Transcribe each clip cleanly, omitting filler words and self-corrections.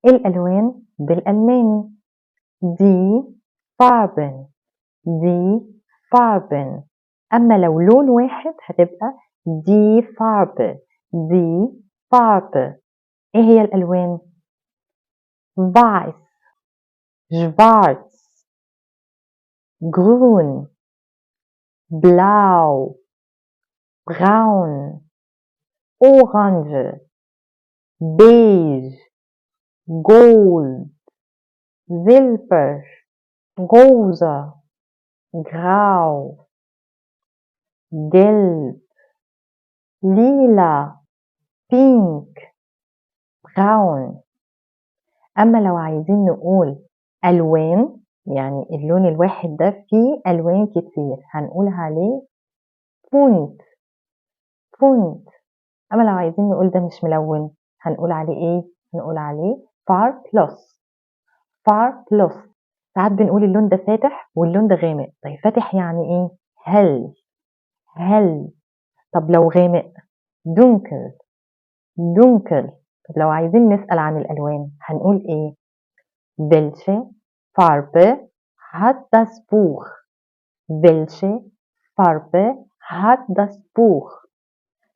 الألوان بالألماني die Farben، die Farben. أما لو لون واحد هتبقى die Farbe، die Farbe. إيه هي الألوان؟ weiß، schwarz، grün، blau، braun، orange، beige، gold، silber، rosa، grau، gelb، lila، pink، braun. أما لو عايزين نقول ألوان، يعني اللون الواحد ده فيه ألوان كتير، هنقول عليه bunt، bunt. أما لو عايزين نقول ده مش ملون هنقول عليه إيه؟ هنقول عليه farblos، farblos. ساعات بنقول اللون ده فاتح واللون ده غامق. طيب فاتح يعني إيه؟ hell، hell. طب لو غامق dunkel، dunkel. طب لو عايزين نسأل عن الألوان هنقول إيه؟ Welche Farbe hat das Buch؟ Welche Farbe hat das Buch؟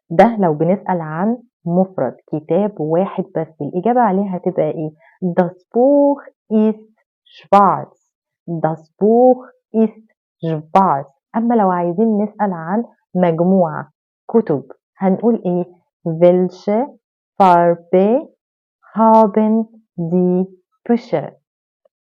ده لو بنسأل عن مفرد، كتاب واحد بس، الإجابة عليها هتبقى إيه؟ Das Buch ist schwarz. Das Buch ist schwarz. أما لو عايزين نسأل عن مجموعة كتب هنقول إيه؟ Welche Farbe haben die Bücher؟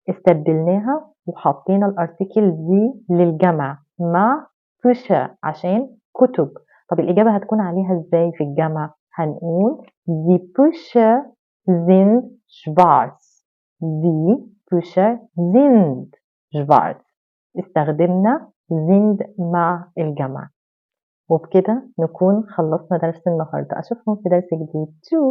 استبدلناها وحطينا ال Artikel die للجمع مع Bücher عشان كتب. طب الإجابة هتكون عليها إزاي في الجمع؟ هنقول die Bücher sind schwarz. Die Bücher sind schwarz. استخدمنا sind مع الجمع. وبكده نكون خلصنا درس النهاردة. أشوفكم في درس جديد. Tschüss.